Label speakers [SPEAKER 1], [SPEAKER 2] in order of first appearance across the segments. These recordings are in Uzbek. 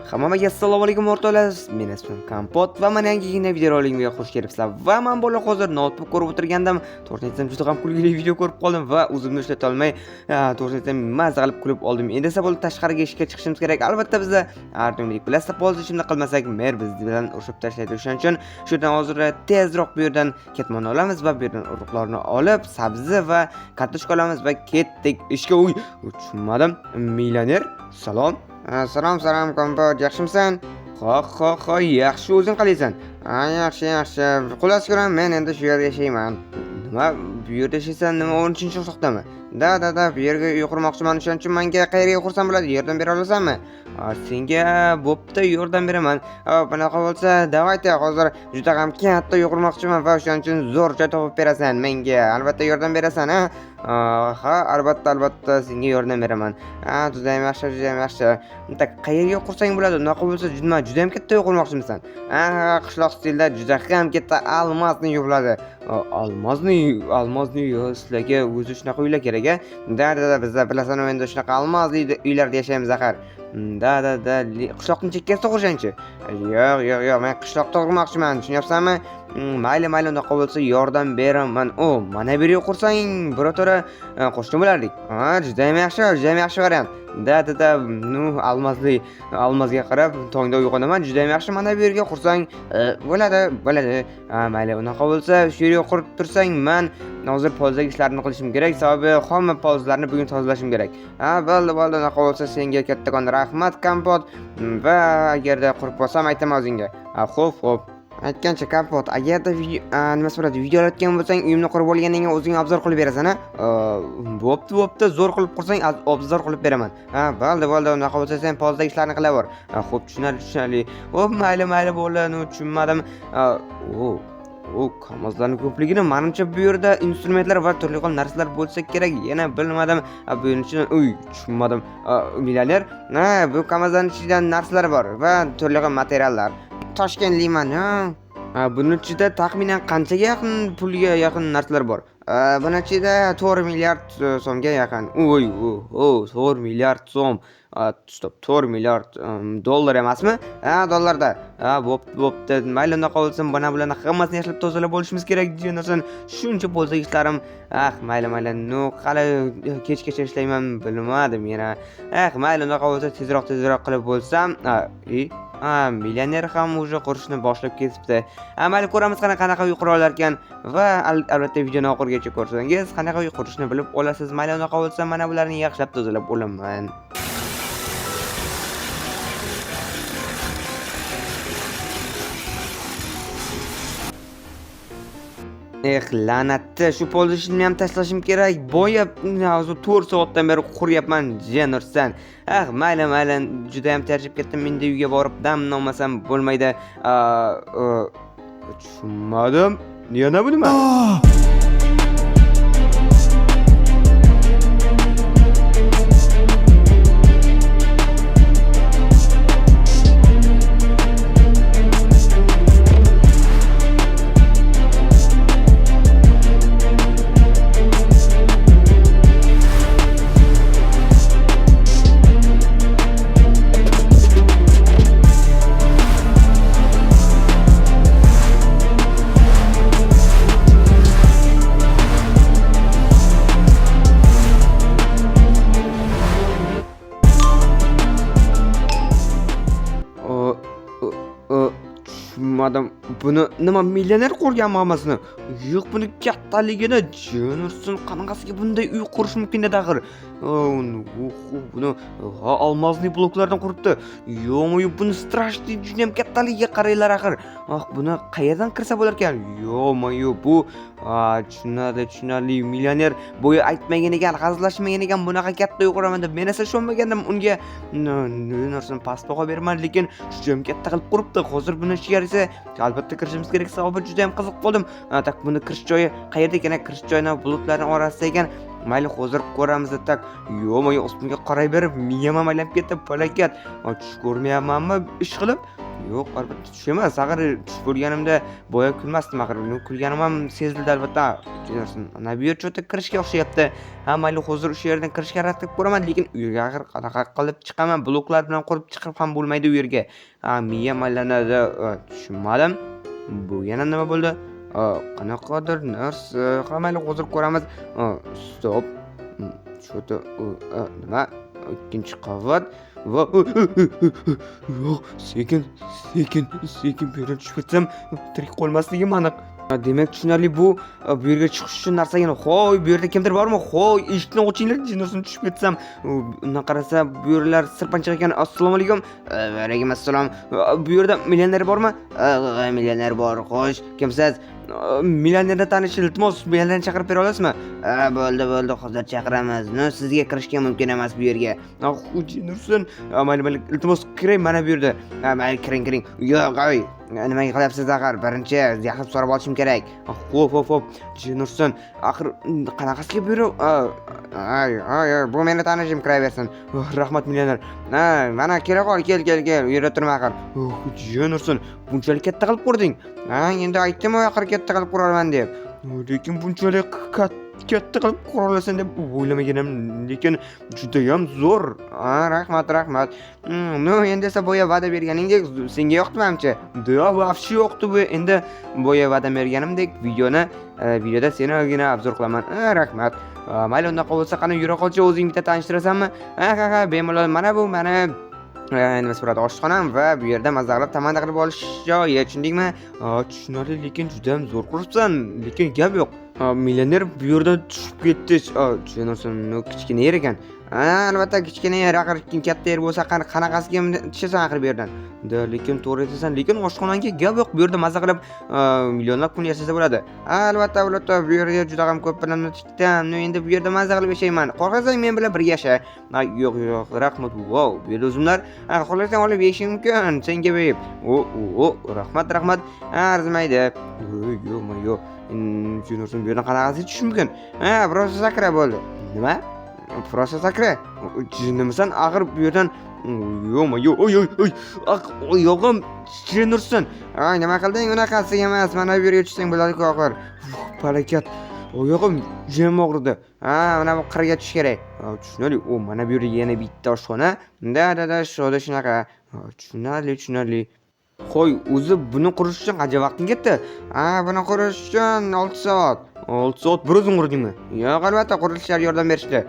[SPEAKER 1] Hammaga assalomu alaykum o'rtoqlar. Men ismim Kompot va mana yangigina videorolikimga xush kelibsizlar. Va men bola hozir notebook ko'rib o'tirgandim. To'g'risini aytsam juda ham kulgili video ko'rib qoldim va o'zimni ushlata olmay, to'g'risini aytsam mazza qilib kulib oldim. Endi esa bo'ldi tashqariga ishga chiqishimiz kerak. Albatta bizda Artyomlik bilasizlar, polzi ishimni qilmasak, mer biz bilan urushib tashlaydi. O'shaning uchun shu yerdan hozir tezroq bu yerdan ketmon olamiz va bu yerdan urug'larni olib, sabzi va kartoshka olamiz va ketdik ishga. Uy, tushunmadim. Millioner, salom. Salom, salom, Kompot, yaxshimisan? Ho, ho, ho, yaxshi, o'zing qalaysan? Ha, yaxshi, yaxshi. Xullas ko'raman, men endi shu yerda yashayman. Nima, bu yerda yashaysan, nima 13-qishloqdami? Da, da, da, bu yerga uy qurmoqchiman, o'shaning uchun menga qayerga qursam bo'ladi? Yordam bera olasanmi? Senga bo'pti, yordam beraman. Bunaqa bo'lsa, давайте, hozir juda ham katta uy qurmoqchiman va o'shaning uchun zo'r joy topib berasan menga. Albatta yordam berasan, ha? Ha, albatta, albatta senga yordam beraman. Ha, judayam yaxshi, judayam yaxshi. Tak, qayerga qursang bo'ladi? Unaqa bo'lsa, nima, judayam katta uy qurmoqchimisan? Ha, qishloq stilda juda ham katta алмазный uy bo'ladi. Алмазный, алмазный uy sizlarga o'zi shunaqa uylar kerak, a? Da, da, da, bizda bilasan, endi shunaqa алмазный uylarda yashaymiz axir. Da, da, da, qishloqning chekkasida qursangchi? Yo'q, yo'q, yo'q, men qishloqda qurmoqchiman, tushunyapsanmi? Mayli, mayli, unaqa bo'lsa yordam beraman. O, mana bu yerga qursang, birato'la qo'shni bo'lardik. Ha, judayam yaxshi, judayam yaxshi variant. Da, da, da, ну, алмазный, алмаз ga qarab tongda uyg'onaman, judayam yaxshi. Mana bu yerga qursang, bo'ladi, bo'ladi. Ha, mayli, unaqa bo'lsa shu yerga qurib tursang, man hozir polzdagi ishlarni qilishim kerak, sababi hamma polzlarni bugun tozalashim kerak. Ha, bo'ldi, bo'ldi, unaqa bo'lsa senga kattakon rahmat, Kompot. Va agarda qurib bo'lsam aytaman o'zingga. Ha, xo'p, xo'p. Aytgancha Kompot, agarda nima bo'ladi, video olayotgan bo'lsang, uyimni qurib bo'lganingga o'zing обзор qilib berasan, ha? Bo'pti, bo'pti, zo'r qilib qursang, обзор qilib beraman. Ha, bo'ldi, bo'ldi, unaqa bo'lsa sen polzdagi ishlarni qilaver. Ha, xo'p, tushunarli, tushunarli. Xo'p, mayli, mayli, bo'ldi, ну, tushunmadim. O, o, kamazlarning ko'pligini, manimcha bu yerda instrumentlar va turli xil narsalar bo'lsa kerak, yana bilmadim. Bu yerning ichidan, uy, tushunmadim. Millioner, ha, bu kamazlarning ichida narsalar bor va turli xil materiallar. Toshkentlikman, ha. Ha, buni ichida taxminan qanchaga yaqin pulga yaqin narsalar bor? Buni ichida 4 milliard so'mga yaqin. Uy, o, 4 milliard so'm. Стоп, 4 milliard dollar emasmi? Ha, dollarda. Ha, bo'pti, bo'pti. Mayli, unaqa bo'lsa, mana bularni hammasini yaxshilab tozalab olishimiz kerak degan shuncha polzdagi ishlarim. Ah, mayli, mayli. Ну, hali kechgacha ishlayman, bilmadim yana. Ah, mayli, unaqa bo'lsa tezroq, tezroq qilib bo'lsam, ha, millioner ham уже qurishni boshlab ketibdi. Ha, mayli, ko'ramiz qanaqa qanaqa uy qura olar ekan va albatta videoni oxirigacha ko'rsangiz, qanaqa uy qurishni bilib olasiz. Mayli, unaqa bo'lsa, mana bularni yaxshilab tozalab olaman. Eh, la'natni, shu polishni ham tashlashim kerak. Boya hozir 4 soatdan beri quryapman, jenursan. Ah, mayli, mayli, juda ham charchab ketdim. Endi uyga borib dam olmasam bo'lmaydi. Tushunmadim. Yana bu nima? O, o, o, tushunmadim. Buni nima millioner qurganmi hammasini? Yo'q, buni kattaligini jenursin, qanaqasiga bunday uy qurish mumkin edi axir? Buni ha, алмазный bloklardan quribdi. Ё-моё, buni страшный juda ham kattaligiga qaranglar axir. Ah, buni qayerdan kirsa bo'lar ekan? Ё-моё, bu tushunarli, tushunarli. Millioner bo'yi aytmagan ekan, hazillashmagan ekan, bunaqa katta uy quraman deb. Men esa ishonmagandim unga. Narsani past baho berman, lekin juda ham katta qilib quribdi. Hozir buni ichiga esa albatta kirishimiz kerak, sababi juda ham qiziq qoldim. Tak, buni kirish joyi qayerda ekan? Kirish joyi bulutlarning orasida ekan. Mayli, hozir ko'ramiz. Tak, ё-моё, ustimga qaray berib, miyam ham aylanib ketdi, palakat. Tush ko'rmayapmanmi ish qilib? Yo'q, albatta tush emas. Axir tush bo'lganimda boya kulmasdim axir. Kulganim ham sezildi albatta. Ana bu yer cho'ta kirishga o'xshayapti. Ha, mayli, hozir o'sha yerdan kirishga harakat qilib ko'raman, lekin u yerga axir qanaqa qilib chiqaman? Bloklar bilan qurib chiqib ham bo'lmaydi u yerga. Ha, miyam aylanadi. Tushunmadim. Bu yana nima bo'ldi? Qanaqadir narsa. Ha, mayli, hozir ko'ramiz. Stop. Cho'ta nima? Ikkinchi qavat va yo'q, sekin, sekin, sekin bu yerdan tushib ketsam tirik qolmasligim aniq. Demak, tushunarli, bu yerga chiqish uchun narsagina. Hoy, bu yerda kimdir bormi? Hoy, eshikni ochinglar, jinnosini tushib ketsam. Undan qarasa, bu yerlar sirpanchiq ekan. Assalomu alaykum. Va alaykum assalom. Bu yerda millioner bormi? Millioner bor. Xo'sh, kimsiz? Millionerni tanish, iltimos, millionerni chaqirib bera olasizmi? Bo'ldi, bo'ldi, hozir chaqiramiz. No, sizga kirishga mumkin emas bu yerga. Nursin, mayli, mayli, iltimos, kiray mana bu yerda. Mayli, kiring, kiring. Yo'q, oy, nimaga qilyapsiz axir? Birinchi yaxshilab so'rab olishim kerak. Xo'p, xo'p, xo'p. Nursin, axir qanaqasiga bu yerga? Ay, ay, ay, bu meni tanishim, kiraversin. Rahmat, millioner. Ha, mana kela qol, kel, kel, kel. U yerda turma axir. Nursin, bunchalik katta qilib qurding. Ha, endi aytdim-ku axir katta qilib quraman deb. Lekin bunchalik katta qilib qura olasan deb o'ylamagan, lekin judayam zo'r. Ha, rahmat, rahmat. Ну, endi esa boya va'da berganingdek senga yoqdimi ancha? Да, вообще yoqdi bu. Endi boya va'da berganimdek videoni videoda senigina обзор qilaman. Ha, rahmat. Mayli, unaqa bo'lsa qani yura qolchi, o'zing bitta tanishtirasanmi? Ha, ha, ha, bemalol. Mana bu mani nimasi bo'ladi, oshxonam va bu yerda mazza qilib tamanna qilib olish joyi, tushundingmi? Tushunarli, lekin juda ham zo'r quribsan, lekin gap yo'q. Millioner bu yerda tushib ketdi. Tushunarsan, kichkina yer ekan. Ha, albatta kichkina yer, axir katta yer bo'lsa qanaqasiga tushasan axir bu yerdan. Да, lekin to'g'ri aytasan, lekin oshxonangga gap yo'q, bu yerda mazza qilib millionlab kun yashasa bo'ladi. Ha, albatta, albatta, bu yerga juda ham ko'p pulimni tikdim. Ну, endi bu yerda mazza qilib yashayman. Xohlasang men bilan birga yasha. Ha, yo'q, yo'q, rahmat. Wow, bu yerda uzumlar, xohlasang olib yeyishing mumkin, senga berib. O, o, rahmat, rahmat. Ha, arzimaydi. Yo'q, yo'q. Tushunarsan, bu yerdan qanaqasiga tushish mumkin? Ha, просто sakra bo'ldi. Nima? Просто sakra. Jinnimisan? Axir bu yerdan yo'qmi? Yo'q, oy, oy, oy. Oyog'im, tushunarsan. Ay, nima qilding? Unaqasi emas. Mana bu yerga tushsang bo'ladi-ku axir. Barakat. Oyog'im jim og'ridi. Ha, mana bu qirga tushish kerak. Tushunarli. O, mana bu yerda yana bitta oshxona. Да, да, да, shoda shunaqa. Tushunarli, tushunarli. Qo'y, o'zi buni qurish uchun qancha vaqting ketdi? Ha, buni qurish uchun 6 soat. 6 soat bir o'zing qurdingmi? Yo'q, albatta qurilishlar yordam berishdi.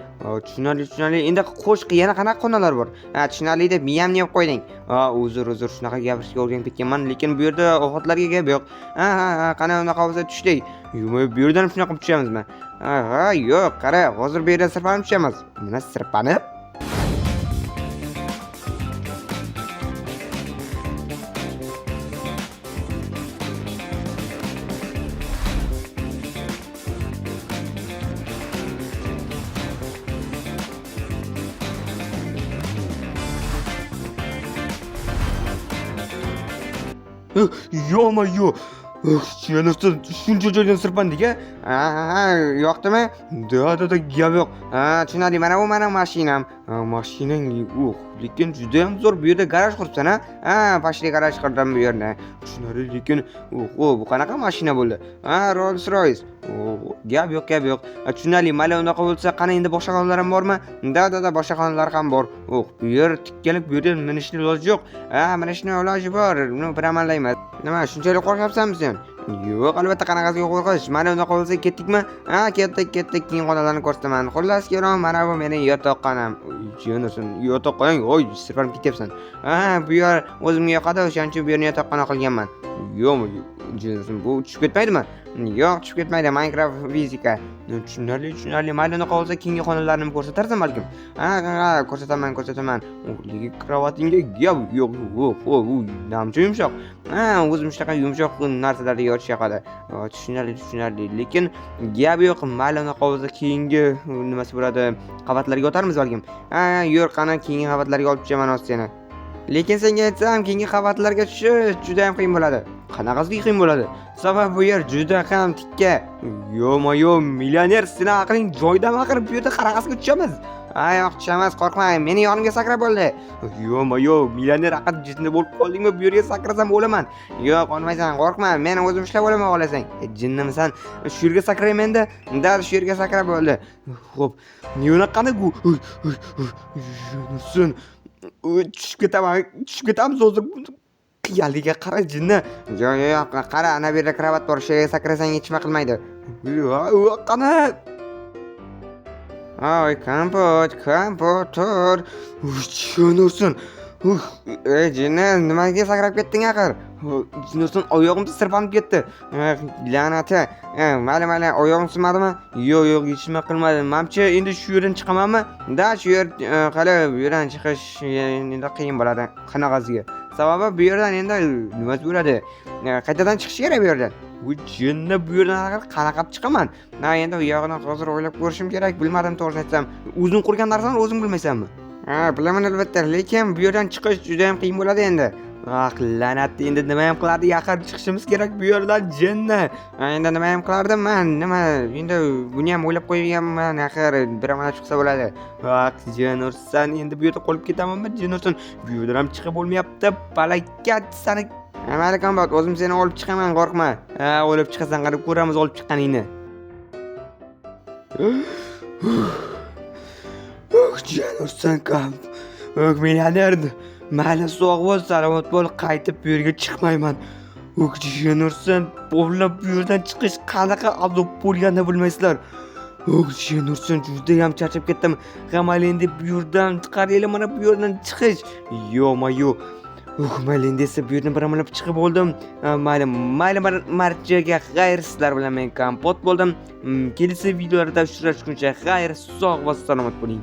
[SPEAKER 1] Tushunarli, tushunarli. Endi qo'sh, yana qanaqa xonalar bor? Ha, tushunarli deb miyamni yeb qo'yding. Ha, uzr, uzr, shunaqa gapirishga o'rganib ketganman, lekin bu yerda ovqatlarga gap yo'q. Ha, ha, ha, qani unaqa bo'lsa tushdik. Yo'q, bu yerdan shunaqa qilib tushamizmi? Ha, ha, yo'q, qara, hozir bu yerdan sirpanib tushamiz. Nima sirpanib? Ё-моё! Chelosdan shuncha joydan sirpandik a? Ha, ha, yoqdimi? Да, да, да, gap yo'q. Ha, tushunarli. Mana bu mani mashinam. Ha, mashinang, lekin juda ham zo'r. Bu yerda garaj quribsan, ha? Ha, pashli garaj qurdim bu yerda. Tushunarli, lekin bu qanaqa mashina bo'ldi? Ha, Rolls Royce. Gap yo'q, gap yo'q. Tushunarli. Mayli, unaqa bo'lsa, qani endi boshqa xonalar ham bormi? Да, да, да, boshqa xonalar ham bor. Bu yer tikkalib, bu yerda minishni iloji yo'q. Ha, minishni iloji bor. Uni bir amallaymiz. Nima, shunchalik qo'rqyapsanmi sen? Yo'q, albatta qanaqasiga qo'rqish. Mana unaqa bo'lsa ketdikmi? Ha, ketdik, ketdik. Keyin xonalarni ko'rsataman. Xullas, kelon, mana bu mening yotoqxonam. Jiyanursin, yotoqxonang, oy, sirpanib ketyapsan. Ha, bu yer o'zimga yoqadi, o'shaning uchun bu yerni yotoqxona qilganman. Yo'qmi, jiyanursin, bu tushib ketmaydimi? Yo'q, tushib ketmaydi. Minecraft fizika. Tushunarli, tushunarli. Mayli, unaqa bo'lsa keyingi xonalarni ko'rsatarsan balkim. Ha, ha, ha, ko'rsataman, ko'rsataman. Lekin krovatingga gap yo'q, yo'q, u namcha yumshoq. Ha, o'zim shunaqa yumshoq narsalarga yotish yoqadi. Tushunarli, tushunarli. Lekin gap yo'q. Mayli, unaqa bo'lsa keyingi nimasi bo'ladi? Qavatlarga o'tarmiz balkim. Ha, yur, qani keyingi qavatlarga olib tushaman hozir seni. Lekin senga aytsam, keyingi qavatlarga tushish juda ham qiyin bo'ladi. Qanaqasiga qiyin bo'ladi? Sababi bu yer juda ham tikka. Yo'ma-yo'q, millioner, seni aqling joyidami axir? Bu yerda qanaqasiga tushamiz? Ay, yo'q, tushamas, qo'rqma, meni yonimga sakrab bo'ldi. Yo'ma-yo, millioner aql jinni bo'lib qoldingmi? Bu yerga sakrasam o'laman. Yo'q, o'lmaysan, qo'rqma, men o'zim ushlab olaman xohlasang. Jinnimisan? Shu yerga sakrayman endi. Dal shu yerga sakrab bo'ldi. Xo'p, qani bu? Yunussin. Tushib ketaman, tushib ketamiz hozir. Qiyaliga qara, jinni. Yo'q, yo'q, yo'q, qara, ana bu yerda kravat bor, shu yerga sakrasang hech nima qilmaydi. Qani? Ay, Kompot, Kompot, tur. Yunussin. Ey, jinni, nimaga sakrab ketding axir? Jinnisin, oyog'im sirpanib ketdi. La'nati. Mayli, mayli, oyog'im sinmadimi? Yo'q, yo'q, hech nima qilmadim. Manimcha, endi shu yerdan chiqamanmi? Да, shu yer qali bu yerdan chiqish endi qiyin bo'ladi. Qanaqasiga? Sababi bu yerdan endi nimasi bo'ladi? Qaytadan chiqish kerak bu yerdan. Bu jinni, bu yerdan axir qanaqa qilib chiqaman? Na, endi u yog'ini hozir o'ylab ko'rishim kerak. Bilmadim, to'g'risini aytsam. O'zing qurgan narsani o'zing bilmaysanmi? Ha, bilaman albatta, lekin bu yerdan chiqish juda ham qiyin bo'ladi endi. Ah, la'nat, endi nima ham qilardik axir, chiqishimiz kerak bu yerdan, jinni. Ha, endi nima ham qilardim man? Nima, endi buni ham o'ylab qo'yganman axir, bir amalab chiqsa bo'ladi. Ah, jin ursin, endi bu yerda qolib ketamanmi, jin ursin. Bu yerdan ham chiqib bo'lmayapti. Palakat sani. Ha, mayli, Kompot, o'zim seni olib chiqaman, qo'rqma. Ha, olib chiqasan, qarab ko'ramiz olib chiqqaningni. Oh, jin ursin, kamp. Oh, millioner. Mayli, sog' bo'l, salomat bo'l, qaytib bu yerga chiqmayman. Oh, jin ursin, boblar, bu yerdan chiqish qanaqa azob bo'lganini bilmaysizlar. Oh, jin ursin, judayam charchab ketdim. Ha, mayli, endi bu yerdan qaranglar, mana bu yerdan chiqish. Yo-ma-yo. Mayli, endi esa bu yerdan bir amalab chiqib oldim. Mayli, mayli, barchaga xayr, sizlar bilan men Kompot bo'ldim. Kelasi videolarda uchrashguncha xayr, sog' va salomat bo'ling.